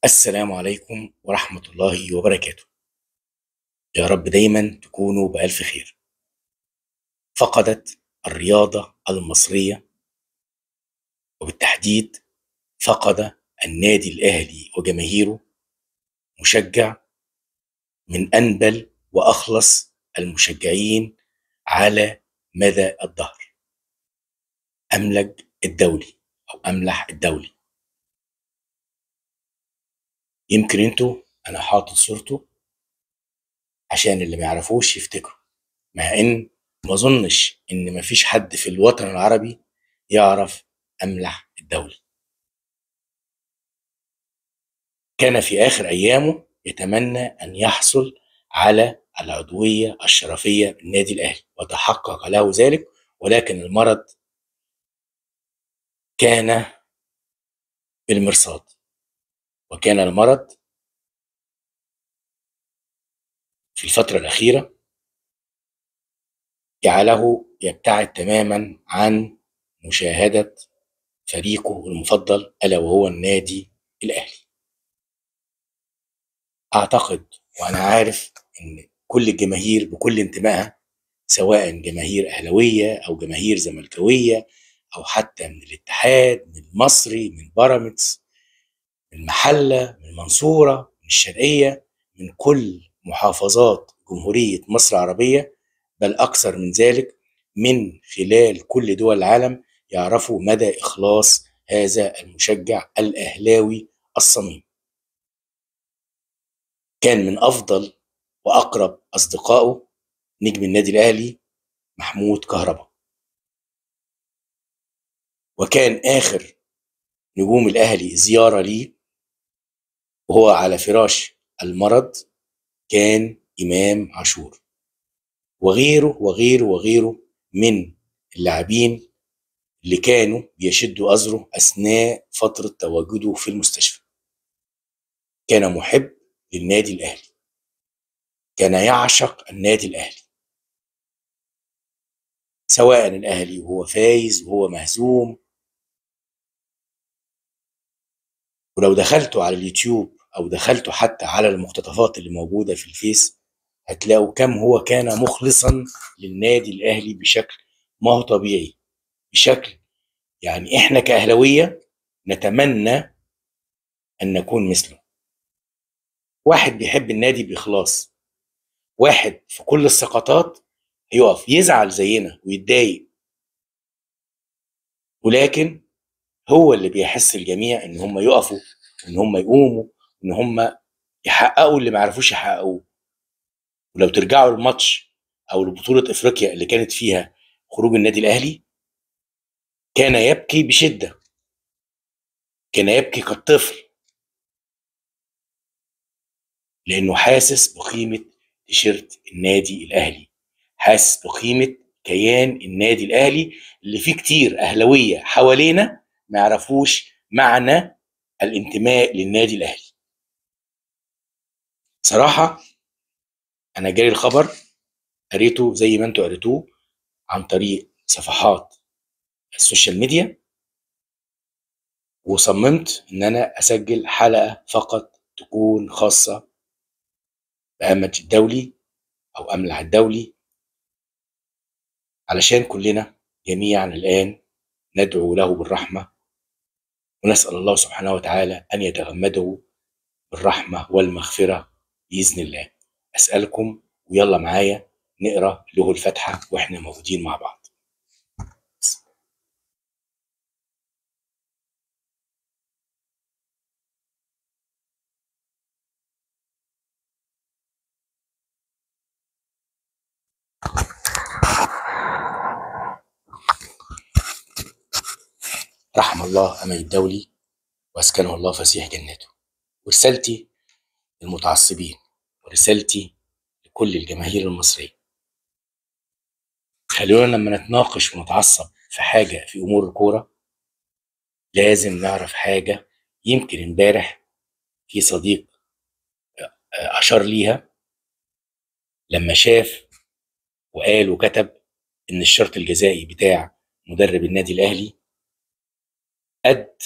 السلام عليكم ورحمة الله وبركاته. يا رب دايما تكونوا بألف خير. فقدت الرياضة المصرية، وبالتحديد فقد النادي الأهلي وجماهيره مشجع من أنبل وأخلص المشجعين على مدى الدهر، أملج الدولي أو أملح الدولي. يمكن انتوا انا حاطط صورته عشان اللي ما يعرفوش يفتكروا، مع ان ما اظنش ان ما فيش حد في الوطن العربي يعرف املح الدولي. كان في اخر ايامه يتمنى ان يحصل على العضوية الشرفية بالنادي الاهلي، وتحقق له ذلك، ولكن المرض كان بالمرصاد، وكان المرض في الفترة الأخيرة جعله يبتعد تماما عن مشاهدة فريقه المفضل، ألا وهو النادي الأهلي. أعتقد وأنا عارف أن كل الجماهير بكل انتمائها، سواء جماهير أهلاوية أو جماهير زملكاوية أو حتى من الاتحاد، من المصري، من بيراميدز، من المحلة، من المنصورة، من الشرقية، من كل محافظات جمهورية مصر العربية، بل أكثر من ذلك من خلال كل دول العالم، يعرفوا مدى إخلاص هذا المشجع الأهلاوي الصميم. كان من أفضل وأقرب أصدقائه نجم النادي الأهلي محمود كهربا، وكان آخر نجوم الأهلي زيارة ليه وهو على فراش المرض كان إمام عاشور، وغيره وغيره وغيره من اللاعبين اللي كانوا بيشدوا أزره أثناء فترة تواجده في المستشفى. كان محب للنادي الأهلي، كان يعشق النادي الأهلي، سواء الأهلي وهو فايز وهو مهزوم. ولو دخلتوا على اليوتيوب أو دخلتوا حتى على المقتطفات اللي موجودة في الفيس هتلاقوا كم هو كان مخلصا للنادي الأهلي بشكل ما هو طبيعي، بشكل يعني إحنا كأهلاوية نتمنى أن نكون مثله. واحد بيحب النادي بإخلاص، واحد في كل السقطات هيقف يزعل زينا ويتضايق، ولكن هو اللي بيحس الجميع ان هم يقفوا، ان هم يقوموا، ان هم يحققوا اللي ما عرفوش يحققوه. ولو ترجعوا الماتش او لبطولة افريقيا اللي كانت فيها خروج النادي الاهلي، كان يبكي بشدة، كان يبكي كالطفل، لانه حاسس بقيمة تيشيرت النادي الاهلي، حاسس بقيمة كيان النادي الاهلي اللي فيه كتير اهلاوية حوالينا ما يعرفوش معنى الانتماء للنادي الاهلي. صراحة انا جالي الخبر، قريته زي ما انتوا قريتوه عن طريق صفحات ال social media، وصممت ان انا اسجل حلقة فقط تكون خاصة بأمج الدولي او املح الدولي، علشان كلنا جميعا الان ندعو له بالرحمة، ونسأل الله سبحانه وتعالى أن يتغمده بالرحمة والمغفرة بإذن الله. أسألكم ويلا معايا نقرأ له الفاتحة وإحنا موجودين مع بعض. رحم الله أمل الدولي وأسكنه الله فسيح جناته. ورسالتي للمتعصبين ورسالتي لكل الجماهير المصرية، خلونا لما نتناقش ونتعصب في حاجة في أمور الكورة لازم نعرف حاجة. يمكن امبارح في صديق أشار ليها لما شاف وقال وكتب إن الشرط الجزائي بتاع مدرب النادي الأهلي قد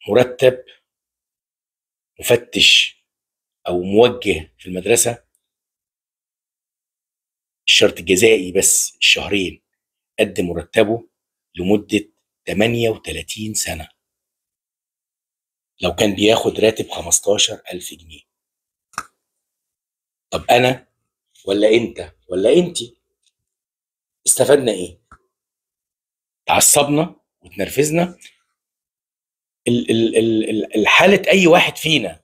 مرتب مفتش او موجه في المدرسة، الشرط الجزائي بس الشهرين قد مرتبه لمدة 38 سنة لو كان بياخد راتب 15,000 جنيه. طب أنا ولا أنت ولا أنتي استفدنا إيه؟ تعصبنا وتنرفزنا. الحالة أي واحد فينا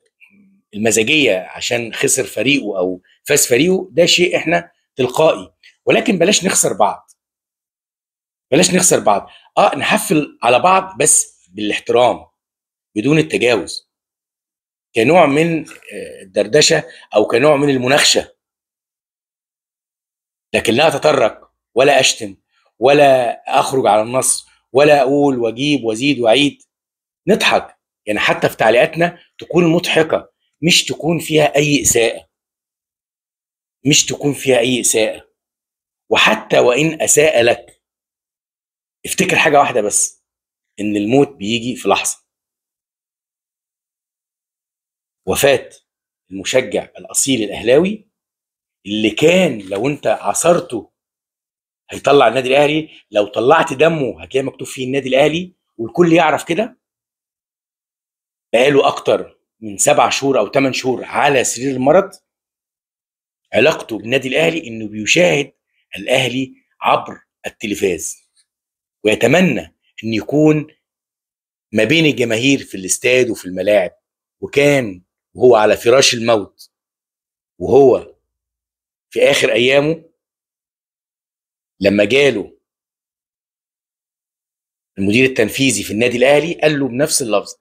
المزاجية عشان خسر فريقه أو فاز فريقه ده شيء إحنا تلقائي، ولكن بلاش نخسر بعض، بلاش نخسر بعض. نحفل على بعض بس بالاحترام بدون التجاوز، كنوع من الدردشة أو كنوع من المناقشة، لكن لا أتطرق ولا أشتم ولا أخرج على النص ولا أقول وأجيب وأزيد وأعيد. نضحك يعني، حتى في تعليقاتنا تكون مضحكة، مش تكون فيها أي إساءة، مش تكون فيها أي إساءة. وحتى وإن أساء لك افتكر حاجة واحدة بس، إن الموت بيجي في لحظة. وفاة المشجع الأصيل الأهلاوي اللي كان لو أنت عصرته هيطلع النادي الأهلي، لو طلعت دمه هتلاقي مكتوب فيه النادي الأهلي والكل يعرف كده. بقاله أكتر من 7 شهور أو 8 شهور على سرير المرض. علاقته بالنادي الأهلي إنه بيشاهد الأهلي عبر التلفاز، ويتمنى إن يكون ما بين الجماهير في الاستاد وفي الملاعب. وكان وهو على فراش الموت وهو في آخر أيامه لما جاله المدير التنفيذي في النادي الأهلي قال له بنفس اللفظ: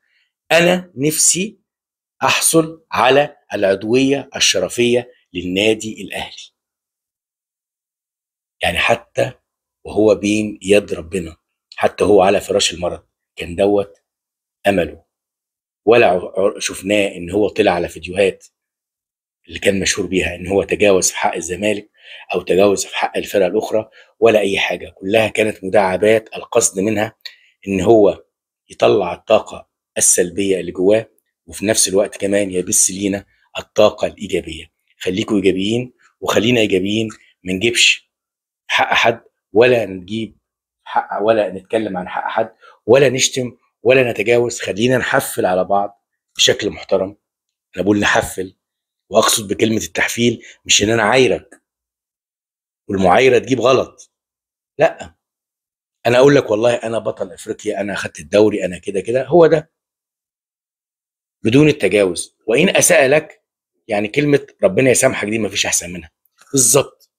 أنا نفسي أحصل على العضوية الشرفية للنادي الأهلي. يعني حتى وهو بين يد ربنا، حتى هو على فراش المرض، كان دوت أمله. ولا شفناه إن هو طلع على فيديوهات اللي كان مشهور بيها إن هو تجاوز في حق الزمالك أو تجاوز في حق الفرق الأخرى ولا أي حاجة، كلها كانت مداعبات القصد منها إن هو يطلع الطاقة السلبية اللي جواه، وفي نفس الوقت كمان يبث لينا الطاقة الإيجابية. خليكوا إيجابيين وخلينا إيجابيين، ما نجيبش حق حد ولا نجيب حق ولا نتكلم عن حق حد ولا نشتم ولا نتجاوز. خلينا نحفل على بعض بشكل محترم. أنا بقول نحفل، وأقصد بكلمة التحفيل مش إن أنا عايرك والمعايرة تجيب غلط، لا، أنا أقول لك والله أنا بطل أفريقيا، أنا أخدت الدوري، أنا كده كده، هو ده، بدون التجاوز. وإن أساء لك، يعني كلمة ربنا يسامحك دي مفيش أحسن منها. بالظبط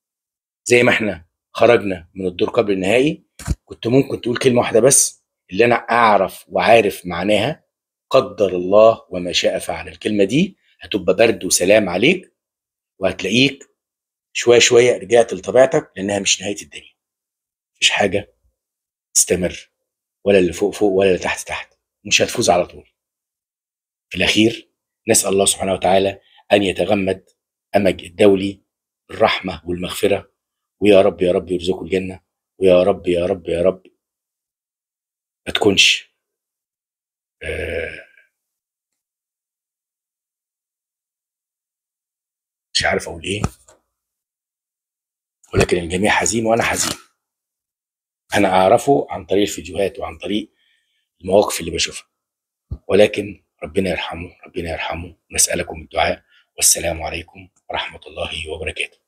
زي ما احنا خرجنا من الدور قبل النهائي، كنت ممكن تقول كلمة واحدة بس اللي أنا أعرف وعارف معناها: قدر الله وما شاء فعل. الكلمة دي هتبقى برد وسلام عليك، وهتلاقيك شوية شوية رجعت لطبيعتك، لأنها مش نهاية الدنيا. مفيش حاجة تستمر، ولا اللي فوق فوق ولا اللي تحت تحت، مش هتفوز على طول. في الأخير نسأل الله سبحانه وتعالى أن يتغمد أمج الدولي بالرحمة والمغفرة، ويا رب يا رب يرزقه الجنة، ويا رب يا رب يا رب ما تكونش مش عارف أقول إيه، ولكن الجميع حزين وأنا حزين. أنا أعرفه عن طريق الفيديوهات وعن طريق المواقف اللي بشوفها، ولكن ربنا يرحمه، ربنا يرحمه. نسألكم الدعاء، والسلام عليكم ورحمة الله وبركاته.